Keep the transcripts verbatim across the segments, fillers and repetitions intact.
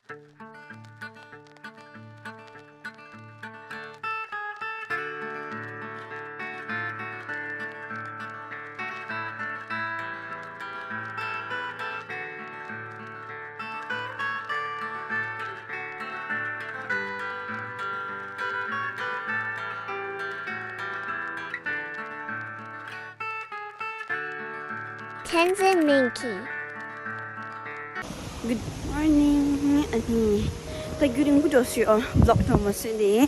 Tenzin Minky. Good morning. ཨ་ནི། ད་རྒྱུན་རིང་པོ་འགྲོ་སོང་ཨ། བི་ལོག་འགྲོ་མ་སོང་སྟེ།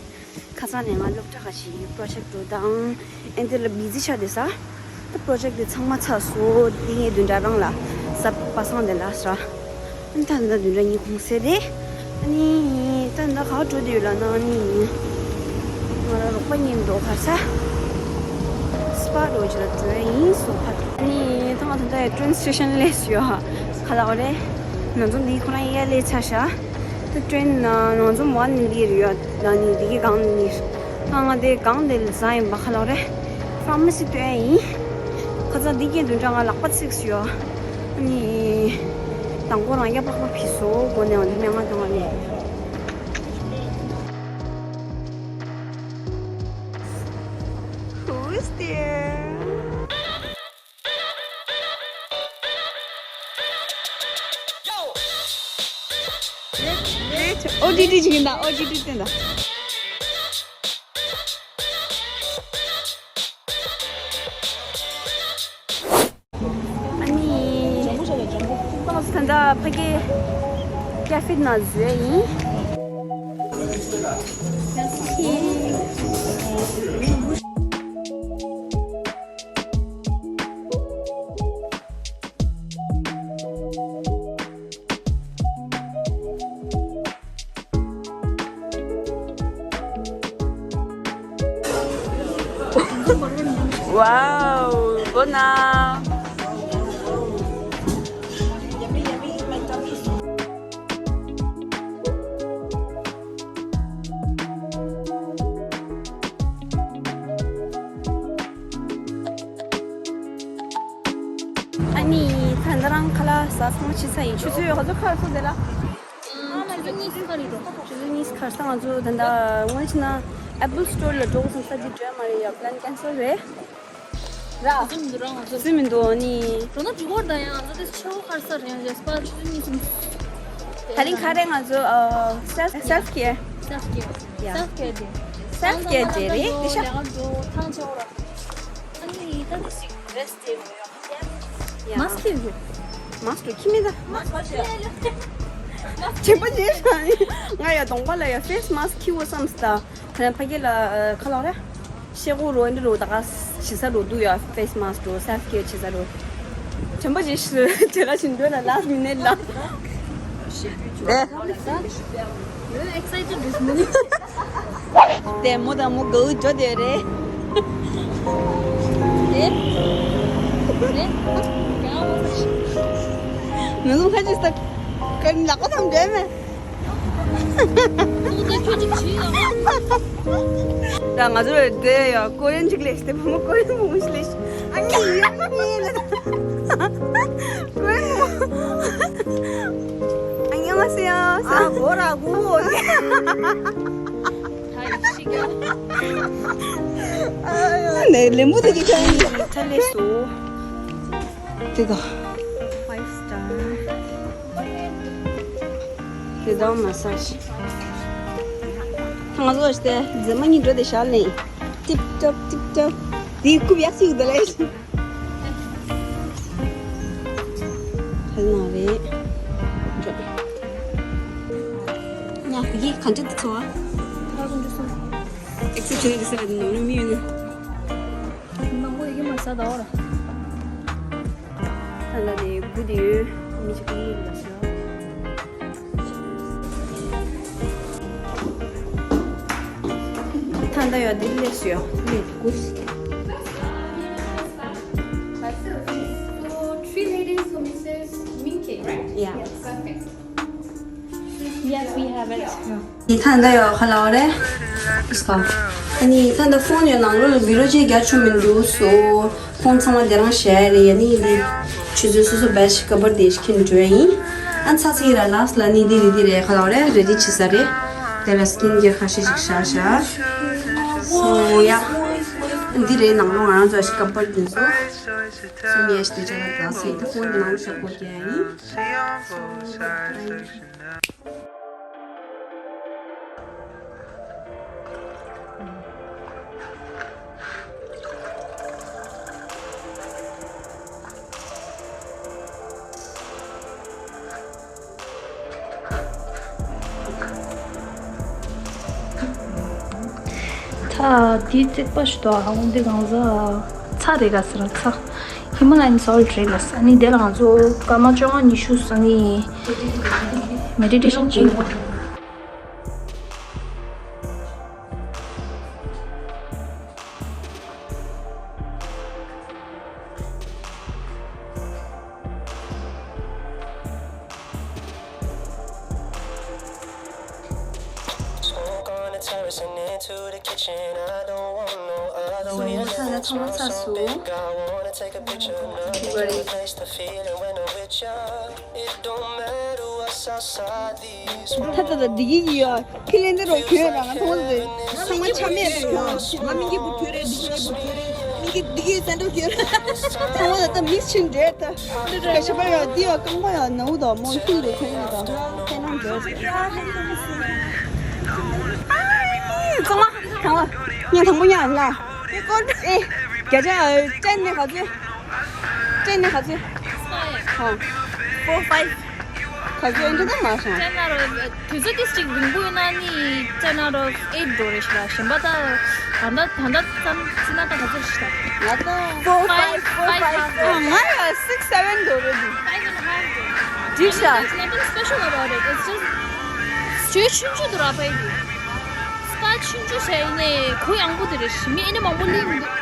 ཁ་སང་ནས་ང་སློབ་གྲྭ་ཁ་ཞིག་པོ་རོ་ཇེག་འགྲོ་དང་། ཨེ་འདི་ལ་བི་ཟི་ཆགས་བསྡད་ས། ད་པོ་རོ་ཇེག་དེ་ཚང་མ་ཚར་སོང་། འདི་ངའི་བདུན་ཕྲག་རང་ལ་གཟའ་པ་སངས་དེ་ལ་ཟེར། ཨ་ནི་ད་ད་བདུན་ཕྲག་གཉིས་གུང་སེང་རེད། ཨ་ནི་ད་ད་ག་འགྲོ་བསྡད་ཡོད་ལབ་ན། ཨ་ནི་ང་རང་རོགས་པ་གཉིས་འགྲོ་གར་ས་སི་པ་འགྲོ་ཅི་ལ་འགྲོ་ཡ་ཡིན་སོ་ཕ། ཨ་ནི་ད་ང་ད་ད་ཡ་ཊེན་སི་ཊེ་ཤན་སླེབས་ཡོད་ཧ། ག་ལབ་རེད། ང་ཚོ་འདི་ཁོ་རང་ཡ་སླེབས་ཚར་ཤག་ད་ཊེན་ནང་ང་ཚོ་མོ་ནི་འདི་རུ་ཡོད། ད་ནི་འདི་གི་སྒང་ནི། ད་ང་དེ་སྒང་དེ་ལ་ཟ་ཡིན་པ་ག་ལབ་རེད། ཕ་མ་སི་སྟོན་ཡིན། ཁ་སང་འདི་གི་བདུན་ཕྲག་ང་ལག་པ་ཚིགས་སུ་ཡོད། ཨ་ནི། དང་པོ་རང་ཡ་པགས་པ་ཕི་སོ་སྒོ་ནས་འོང་དུས་སྨན་ཁང་དང་ལས། Who's there? ཨོ་ཌི་ཌི་ཅིག་ཡིན་ད། ཨོ་ཌི་ཌི་བསྟན་ད། ཨ་ནི། ད་ལྟ་ཕ་གི་ཀེ་ཧྥེ་ནང་བཟོས་ཡིན། Wow, bona. ཨ་ནི་ད་ལྟ་རང་ཁ་ལག་ཟ་ཚང་མ་ཕྱིན་ཚར་ཡིན། ཆུ་ཚོད་ག་ཚོད་ཁ་སོང་དེ་ལ། ཆུ་ཚོད་གཉིས་ཁ་རེད་འགྲོ། ཆུ་ཚོད་གཉིས་ཁ་སང་ང་ཚོ་ད་ལྟ་དངོས་གནས་ན་ཨེ་པལ་སི་ཊོར་ལ་འགྲོ་དགོས་སོང་། ས་ཅིག་འགྲོ་ཡ་མ་རེད་ཡ། པི་ལན་ཀེན་སེལ་རེད། ར། ཟིན་མི་འདུག་ར་ང་ཚོ། ཟིན་མི་འདུག་ཨ་ནི། འགྲོ་ན་འགྲིག་གི་རེད་ད། ཡང་ང་ཚོ་དེ་ཆེ་བོ་ཁར་ས་རེད། ཡང་ཟེར་པ་ཆུ་ཚོད་གཉིས་གསུམ། དེ་རིང་ག་རེ་ང་ཚོ་ཨ། སེལ་ཕི་ཀེར། སེལ་ཕི་ཀེར། ཡ། སེལ་ཕི་ཀེར་དེ། སེལ་ཕི་ཀེར་དེ་རེད་དེ་ཤ། ལས་ཀ་འགྲོ་ཐང་ཆད་ཡོད་ར། ཨ་ནི་ད་དེ་ཞིག་རེ་སི་ཊི་སྟེར་དགོས་ཡོད། ཡ། མཱ་སི་ཀི་ཡོད། མཱ་སི་ཀི་ཁྱི་མི་ད། མཱ་སི་ཀི་ཡོད། བྱས་པ་བྱས་ཤག་ང་ཡ་གདོང་པ་ལ་ཡ་ཕེ་སི་མཱ་སི་ཀི་འཁྱེར་དགོས་བསམ་སྟེ། ད་ཕ་གི་ལ་ཁ་ལག་རེད། ཤེལ་སྒོ་རོ་འདི་རོ་ད་ག་བྱེད་ས་རོ་འདུག་ཡ། ཕེ་སི་མཱ་སི་ཀི་རོ་སེལ་ཕི་ཀེར་བྱེད་ས་རོ། བྱམས་པ་ཅིག་ཞུ་བྱེད་ལ་ཞིག་འདོད་ལ་ལཱ་སི་མི་ནེ་ཊི་ལ། ཨེ། ཡོད་ཨེག་སའི་ཊེཌ་རེད་མོ། དེ་མོ་དང་མོ་གའུ་འཇོ་དེ་རེད། ཨེ། ཨེ། ནུ་ནུ་ཁ་ཅིག་ས་ཀར་ལག་པ་ཐམ་འདྲེ་མེད། ད་ང་ཚོ་དེ་ཡ་ཀོ་རི་ཡན་ཅིག་ལས་ཤི། དེ་བུ་མོ་ཀོ་རི་ཡན་བུ་མོ་ཞིག་ལས་ཤི། ཨ་ནི་ཡ་ནི་ལ། ཀོ་རི་ཡན་བུ་མོ། ཨ་ནི་ང་སི་ཡ་ས། ཨ་གོ་ར་གོ། ནས་ལེ་མོ་དེ་གི་ཁྱོད་ཡིན། ཐ་ལེ་སོ། དེ་ག། Five star. དེ་དང་མ་སཱ་ཇི། ང་ཚོ་ཞིག་དེ་རྫི་མ་གཉིས་འགྲོ་དེ་ཤར་ལེན། ཏིབ་ཏོབ་ཏིབ་ཏོབ། དེ་རྐུབ་ཡག་ཅིག་འདི་ལས། ཧེ་ན་རེད། འགྲོ། ང་དེ་གི་གང་ཅི་དུ་ཚོ་བ། ཨེག་སི་ཆེ་ནལ་དེ་སེ་ནོ་རི་མི་ཡོད་ནི། མང་པོ་ཡོད་ཀྱི་མ་ཟ་ད་འོ་ར། ད་ལྟ་དེ་སྒུག་དེ་ཡོད། མི་ཞིག་གིས་ལ་ཟེར། ད་ལྟ་ཡོད་དེ་ལས་ཡོད་ལས་སྒུག So, three ladies for Missus Minke, right? Yeah. Yes, perfect. Yes, we have it. ནི་ད་ལྟ་ཡོད་ཁ་ལག་རེད། ཨ་ནི་ད་ལྟ་ཕོན་ཡོད་ནང་ལོགས་ལ་བི་རོ་ཅན་རྒྱ་ཆུ་མི་འདུག་སོ། ཕོན་ཚང་མ་དེ་རང་བཞག་རེད། ཡ་ནི་ཡིན་དུས་ཆུ་ཚོད་སོ་སོ་བེ་ཤི་ཀ་བར་དེ་ཤི་ཁྱིམ་འགྲོ་ཡ་ཡིན། ཨ་ཚ་ཚིག་ར་ལགས་ལ་ནི་འདི་རེད་འདི་རེད་ཁ་ལག་རེད་རེ་ཌི་བྱེད་ས་རེད། དེ་ལ་སི་ཀིན་ཀེར་ཁ་ཤས་ཤིག་བཞག་བཞག་སོ་ཡ། འདི་རེད་ནང་ལོགས་ང་རང་ཚོ་ཞིག་སྐམ་པར་འདོན་སོ། སུ་མི་ཡ་ཞིག་དེ་ཆ་ལ་དགའ་སོ་ཡིན་ད་ཁོང་གི་ནང་ལོགས་ཞག་གོ་རྒྱ་ཡིན། ད་འདི་རྩིག་པ་ཞིག་འདུག་ཨ་འོ་འདི་གང་ཟག་ཚ་རེད་ག་ཟེར་ཚ། Himalayan salt རེད་ལ་ཨ་ནི་དེ་ལ་ང་ཚོ་སྐར་མ་བཅོ་ལྔ་ཉི་ཤུ་ཨ་ནི་མེ་ཌི་ཊེ་ཤན་བྱེད། ཚ་ལ་ཚང་མ་ཚ་སོང་། ད་ད་ད་འདི་གི་ཡོད། ཁི་ལེན་དེ་རོ་གྱོན་ར་ང་མཐོང་ཟེར། ཚང་མ་ཆ་མེད་རེད་ཡོད། ང་མི་གི་བུ་གྱོན་རེད་འདི་གི་བུ་གྱོན་རེད་མི་གི་འདི་གི་སེན་ཌལ་གྱོན་ར། ཚང་མ་ད་ལྟ་མིག་ཆུ་འདྲེས་ད། སྐད་ཆ་པ་ཡོད་འདི་ཡོད་རྐང་པ་ཡོད་ནའུ་དང་མོ་ཤིང་དུ་ཁྱེར་ཡོད་ད། ཁྱེད་རང་འདྲེས། ཚང་མ་ཚང་མ་ངས་དང་པོ་ཉག་ལ། ཨེ་བརྒྱ་ཆ་སྤྲད་ནས་ག་ཚོད། སྤྲད་ནས་ག་ཚོད། ཧོ། Four, five. ག་ཚོད་འདྲ་ད་མ་སོང་། Ten out of དུས་ཚོད་དེ་གཅིག་རིང་པོ་ཡོད་ན་ནི་ten out of eight འགྲོ་རེད་ཤག་གཞན་པ་ད་ད་ལྟ་ད་ལྟ་ཙམ་ཟིན་ན་ད་ག་ཚོད་རེད་ཤག་ང་ད་four, five, five, four, five. ཨ་ང་ཡ་six, seven འགྲོ་རེད་འདུག Five and a half འགྲོ། འགྲིག་ཤག Nothing special about it. It's just ཇོ་ཆུང་ཆུང་དུ་ར་ཕ་ཡི་དུ། སྤ་ཆུང་ཆུང་བྱས་ནས་གུ་ཡངས་པོ་དེ་རེད་ཤག་མི་ཨེ་ནི་མང་པོ་སླེབས་མི་འདུག་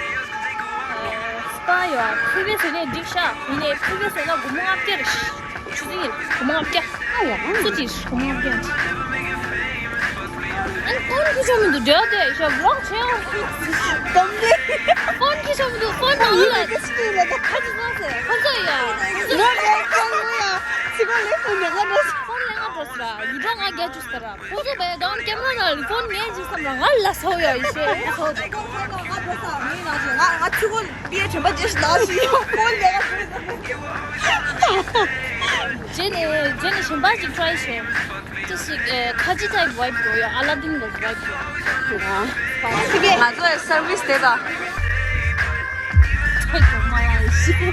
སྤ་ཡོད་previous ཡིན་ནའི་འགྲིག་ཤག་ཡིན་ནའི་previous ཡིན་ན་སྒོར་མོ་ལྔ་བརྒྱ་རེད་ཤག་ཆུ་ཚོད་ཉིན་སྒོར་མོ་ལྔ་བརྒྱ། ཨ་ཡ། སུ་གཅིག་སྒོར་མོ་ལྔ་བརྒྱ། ཨ་ནི་ཕོན་ཁྱོད་ཆོ་མི་འདུག་དེ་དེ་ཤ་vlog བྱེད་ཡོང་། གཏམ་ལེ། ཕོན་ཁྱོད་ཆོ་མི་འདུག་ཕོན་ནང་ལ་ཁ་ཅིག་ལ་ད་ཁ་ཅིག་ན་ཟེར་ཁོ་ཚོ་ཡ། ང་རེད་ཁོང་ངོ་ཡ། ཚིག་གོ་ལེ་ཕོན་ནས་ང་འགྲོ་ས། ཕོན་ལས་ང་འགྲོ་ས་ར་ཡུ་ཀྲོ་ང་རྒྱ་ཅུ་ས་ར། ཁོ་ཚོ་བས་ད་ཀེམ་ར་ནང་ལ་ཕོན་ངས་ཅི་བསམ་ར་ང་ལ་སོ་ཡ་ཡི་ཤེས་སོ། ང་ང་ཚུ་གོ་པིའི་དྲན་པ་རྗེས་ཤི་ལ་ཤི་ཡོད་ཁོ་ལས་ང་ཚུ། རྗེས་ནས་རྗེས་ནས་གཞན་པ་ཅིག་try བྱས། ཅི་ཞིག་ཨེ་ཁ་ཅི་type vibe འགྲོ་ཡོད། ཨ་ལ་དིན་གི་vibe འགྲོ་ཡོད། ང་ཚོའི་service དེ་དང་། ཁོས་གོང་མ་ལ་ཤི།